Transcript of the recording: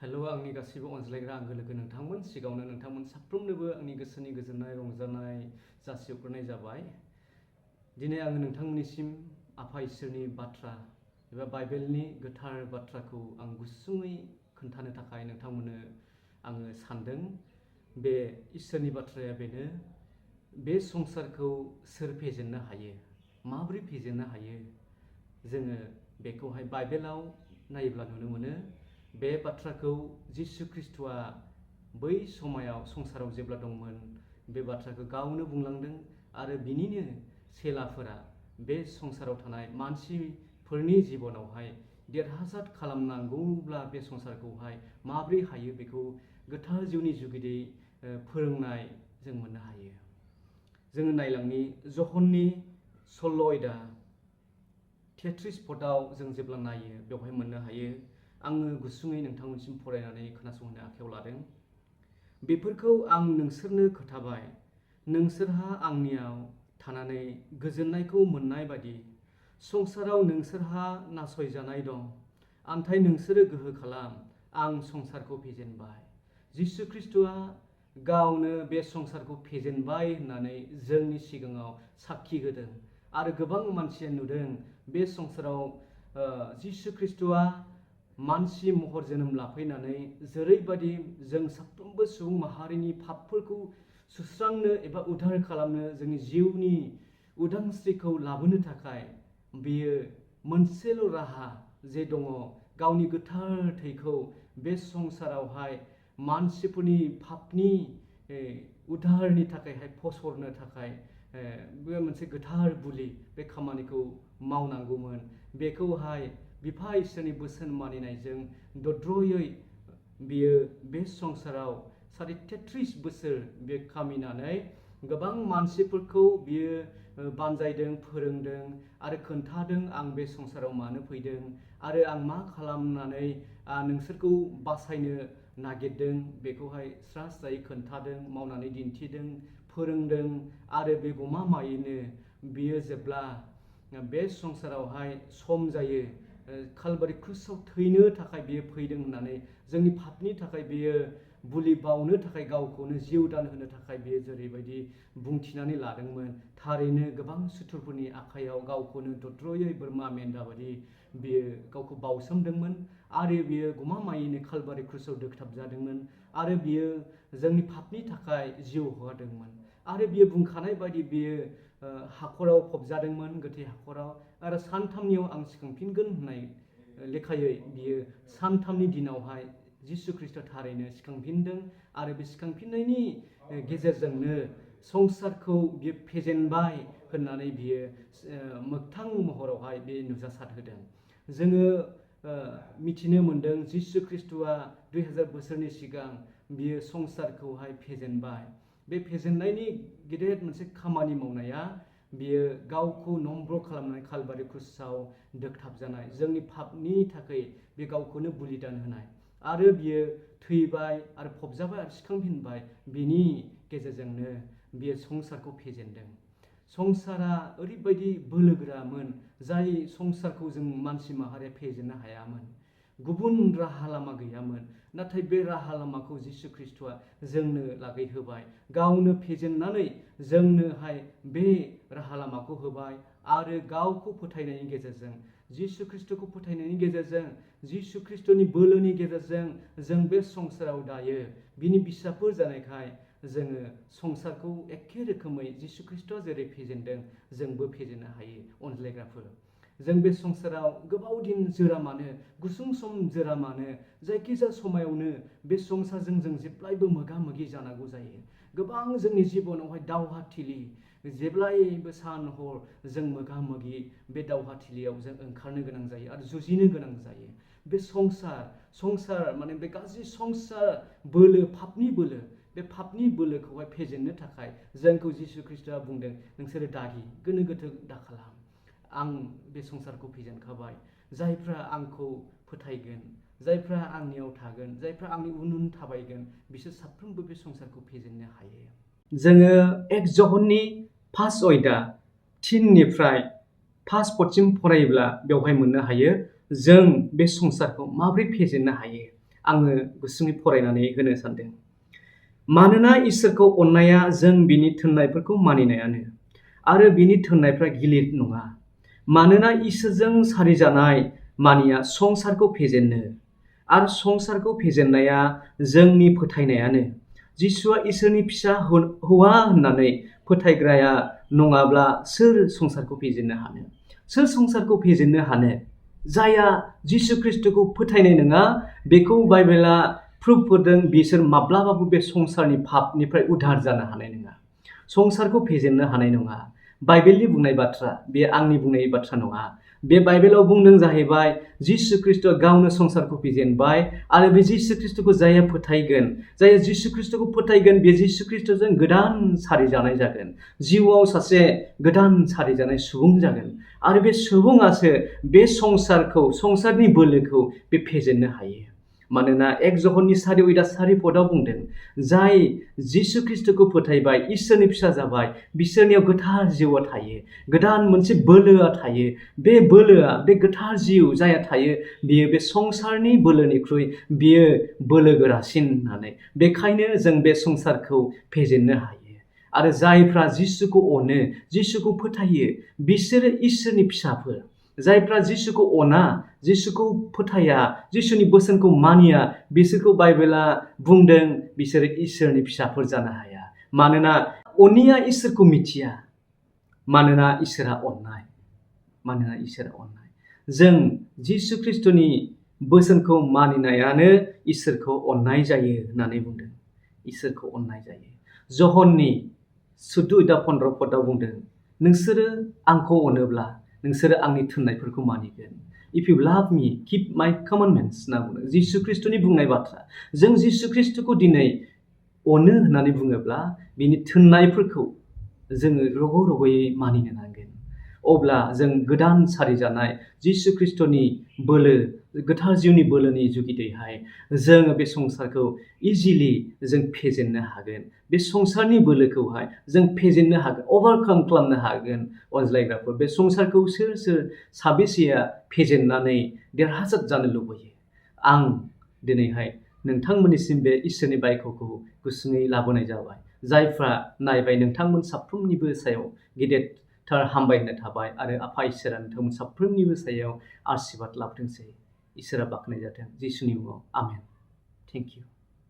Hello आंनि गासिबो अनज्लायग्रा आंगो लोगो नोंथांमोन सिगाङावनो नोंथांमोन साफ्रोमनोबो आंनि गोसोनि गोजोननाय रंजानाय जासिहरग्रोनाय जाबाय। दिनै आङो नोंथांमोननिसिम आफा इसोरनि बाथ्रा एबा बाइबेलनि गोथार बाथ्राखौ आं गुसुङै खोन्थानो थाखाय नोंथांमोननो आङो सानदों। बे इसोरनि बाथ्राया बेनो, बे संसारखौ सोर फेजेननो हायो, माबोरै फेजेननो हायो। जोङो बेखौहाय बाइबेलाव नायोब्ला नुनो मोनो। बे बाथ्राखौ जिसु ख्रिस्ट'आ बै समायाव संसाराव जेब्ला दंमोन बे बाथ्राखौ गावनो बुंलांदों आरो बिनिनो चेलाफोरा बे संसाराव थानाय मानसिफोरनि जिबनावहाय देरहासार खालामनांगौब्ला बे संसारखौहाय माबोरै हायो बेखौ गोथार जिउनि जुगिदै फोरोंनाय जों मोननो हायो। जोङो नायलांनि ज'हननि 16 आयदा 33 पदआव जों जेब्ला नायो बेवहाय मोननो हायो। आङो गुसुङै नोंथांमोनसिम फरायनानै खोनासंहोनो आखायाव लादों। बेफोरखौ आं नोंसोरनो खोथाबाय, नोंसोरहा आंनियाव थानानै गोजोननायखौ मोननाय बादि। संसाराव नोंसोरहा नासयजानाय दं, नाथाय नोंसोरो गोहो खालाम, आं संसारखौ फेजेनबाय। जिसु ख्रिस्ट'आ गावनो बे संसारखौ फेजेनबाय होननानै जोंनि सिगाङाव साखि होदों आरो गोबां मानसिया नुदों बे संसाराव जिसु ख्रिस्ट'आ मानसि महर जोनोम लाफैनानै जेरैबायदि जों साफ्रोमबो सुबुं माहारिनि पापफोरखौ सुस्रांनो एबा उद्धार खालामनो, जोंनि जिउनि उदांस्रिखौ लाबोनो थाखाय बेयो मोनसेल' राहा जे दङ, गावनि गोथार थैखौ बे संसारावहाय मानसिफोरनि पापनि उद्धारनि थाखायहाय फसरनो थाखाय बे मोनसे गोथार बुलि बे खामानिखौ मावनांगौमोन। बेखौहाय बिफा इसोरनि बोसोन मानिनायजों दद्र'यै बियो बे संसाराव 33 बोसोर बे खामिनानै गोबां मानसिफोरखौ बियो बानजायदों, फोरोंदों आरो खोन्थादों आं बे संसाराव मानो फैदों आरो आं मा खालामनानै नोंसोरखौ बासायनो नागिरदों बेखौहाय स्रा स्रायै खोन्थादों, मावनानै दिन्थिदों, फोरोंदों आरो बे गमामायैनो बियो जेब्ला बे संसारावहाय सम जायो, कालभारि क्रुसाव थैनो थाखाय बियो फैदों होननानै जोंनि पापनि थाखाय बियो बुलि बावनो थाखाय गावखौनो जिउ दान होनो थाखाय बियो जेरैबायदि बुंथिनानै लादोंमोन, थारैनो गोबां सुथुरफोरनि आखायाव गावखौनो दद्र'यै बोरमा मेन्दा बायदि बियो गावखौ बावसोमदोंमोन आरो बियो गमामायैनो कालभारि क्रुसाव दोगथाबजादोंमोन आरो बियो जोंनि पापनि थाखाय जिउ हगारदोंमोन आरो बियो बुंखानाय बायदि बियो हाखराव फबजादोंमोन, गोथै हाखराव, आरो सानथामनियाव आं सिखांफिनगोन होननाय लेखायै बियो सानथामनि दिनावहाय जिसु ख्रिस्ट'आ थारैनो सिखांफिनदों आरो बे सिखांफिननायनि गेजेरजोंनो संसारखौ बियो फेजेनबाय होननानै बियो मोगथां महरावहाय बे नुजासार होदों। जोङो मिथिनो मोनदों जिसु ख्रिस्ट'आ 2000 बोसोरनि सिगां बियो संसारखौहाय फेजेनबाय। बे फेजेननायनि गेदेर मोनसे खामानि मावनाया बियो गावखौ नम्र खालामनानै कालभारि क्रुसाव दोगथाबजानाय, जोंनि पापनि थाखाय बे गावखौनो बलिदान होनाय आरो बियो थैबाय आरो फबजाबाय आरो सिखांफिनबाय। बिनि गेजेरजोंनो बियो संसारखौ फेजेनदों। संसारा ओरैबायदि बोलोगोरामोन जाय संसारखौ जों मानसि माहारिया फेजेननो हायामोन। गुबुन राहा लामा गैयामोन, नाथाय बे राहा लामाखौ जिसु ख्रिस्ट'आ जोंनो लागै होबाय, गावनो फेजेननानै जोंनोहाय बे राहा लामाखौ होबाय आरो गावखौ फोथायनायनि गेजेरजों, जिसु ख्रिस्ट'खौ फोथायनायनि गेजेरजों, जिसु ख्रिस्ट'नि बोलोनि गेजेरजों जों बे संसाराव दायो बिनि फिसाफोर जानायखाय जोङो संसारखौ एखे रोखोमै जिसु ख्रिस्ट'आ जेरै फेजेनदों जोंबो फेजेननो हायो। अनज्लायग्राफोर, जों बे संसाराव गोबाव दिन जोरा मानो, गुसुं सम जोरा मानो, जायखिजाया समायावनो बे संसारजों जों जेब्लायबो मोगा मोगि जानांगौ जायो। गोबां जोंनि जिबनावहाय दावहाथिलि, जेब्लायबो सान हर जों मोगा मोगि बे दावहाथिलियाव जों ओंखारनो गोनां जायो आरो जुजिनो गोनां जायो। बे संसार माने बे गाज्रि संसार बोलो, पापनि बोलो, बे पापनि बोलोखौहाय फेजेननो थाखाय जोंखौ जिसु ख्रिस्ट'आ बुंदों, नोंसोरो दागि गोनो गोथो दाखालाम, आं बे संसारखौ फेजेनखाबाय। जायफ्रा आंखौ फोथायगोन, जायफ्रा आंनियाव थागोन, जायफ्रा आंनि उन उन थाबायगोन, बिसोर साफ्रोमबो बे संसारखौ फेजेननो हायो। जोङो 1 ज'हननि 5 आयदा 3निफ्राय 5 पदसिम फरायोब्ला बेवहाय मोननो हायो जों बे संसारखौ माबोरै फेजेननो हायो आङो गुसुङै फरायनानै होनो सानदों। मानोना इसोरखौ अननाया जों बिनि थिननायफोरखौ मानिनायानो आरो बिनि थिननायफ्रा गिलिर नङा। मानोना इसोरजों सारिजानाय मानिया संसारखौ फेजेननो आरो संसारखौ फेजेननाया जोंनि फोथायनायानो। जिसुआ इसोरनि फिसा हौवा होननानै फोथायग्राया नङाब्ला सोर संसारखौ फेजेननो हानो? सोर संसारखौ फेजेननो हानो? जायहा जिसु ख्रिस्ट'खौ फोथायनाय नङा, बेखौ बाइबेला प्रुफ होदों, बिसोर माब्लाबाबो बे संसारनि पापनिफ्राय उद्धार जानो हानाय नङा। संसारखौ फेजेननो हानाय नङा। बाइबेलनि बुंनाय बाथ्रा, बे आंनि बुंनाय बाथ्रा नङा। बे बाइबेलाव बुंदों जाहैबाय, जिसु ख्रिस्ट'आ गावनो संसारखौ फेजेनबाय आरो बे जिसु ख्रिस्ट'खौ जायहा फोथायगोन, जायहा जिसु ख्रिस्ट'खौ फोथायगोन, बे जिसु ख्रिस्ट'जों गोदान सारिजानाय जागोन। जिउआव सासे गोदान सारिजानाय सुबुं जागोन आरो बे सुबुङासो बे संसारनि बोलोखौ बे फेजेननो हायो। मानोना 1 ज'हननि 4:4 बुंदों, जाय जिसु ख्रिस्ट'खौ फोथायबाय, इसोरनि फिसा जाबाय, बिसोरनियाव गोथार जिउआ थायो, गोदान मोनसे बोलोआ थायो। बे बोलोआ, बे गोथार जिउ जायहा थायो, बियो बे संसारनि बोलोनिख्रुइ बियो बोलो गोरासिन होननानै। बेखायनो जों बे संसारखौ फेजेननो हायो। आरो जायफ्रा जिसुखौ अनो, जिसुखौ फोथायो, बिसोरो इसोरनि फिसाफोर। जायफ्रा जिसुखौ अना, जिसुखौ फोथाया, जिसुनि बोसोनखौ मानिया, बिसोरखौ बाइबेला बुंदों बिसोरो इसोरनि फिसाफोर जानो हाया। मानोना अनिया इसोरखौ मिथिया। मानोना इसोरा अननाय। मानोना इसोरा अननाय। जों जिसु ख्रिस्ट'नि बोसोनखौ मानिनायानो इसोरखौ अननाय जायो होननानै बुंदों। इसोरखौ अननाय जायो। ज'हननि 14:15 बुंदों, नोंसोरो आंखौ अनोब्ला नोंसोरो आंनि थिननायफोरखौ मानिगोन। If you love me, keep my commandments होनना बुंदों। जिसु ख्रिस्ट'नि बुंनाय बाथ्रा। जों जिसु ख्रिस्ट'खौ दिनै अनो होननानै बुङोब्ला बिनि थिननायफोरखौ जोङो रग'यै मानिनो नांगोन। अब्ला जों गोदान सारिजानाय जिसु ख्रिस्ट'नि बोलो, गोथार जिउनि बोलोनि जुगिदैहाय जोङो बे संसारखौ इजिलि जों फेजेननो हागोन। बे संसारनि बोलोखौहाय जों फेजेननो हागोन, अभारकाम खालामनो हागोन। अनज्लायग्राफोर, बे संसारखौ सोर साबेसेया फेजेननानै देरहासार जानो लुबैयो? आं दिनैहाय नोंथांमोननिसिम बे इसोरनि बायख'खौ गुसुङै लाबोनाय जाबाय। जायफ्रा नायबाय, नोंथांमोन साफ्रोमनिबो सायाव गेदेरथार हामबायहोनाय थाबाय आरो आफा इसोरा नोंथांमोन साफ्रोमनिबो सायाव आशीर्बाद लाबोथोंसै। इसोरा बाख्नाय जाथों। जिसुनि मुङाव आमेन। Thank you.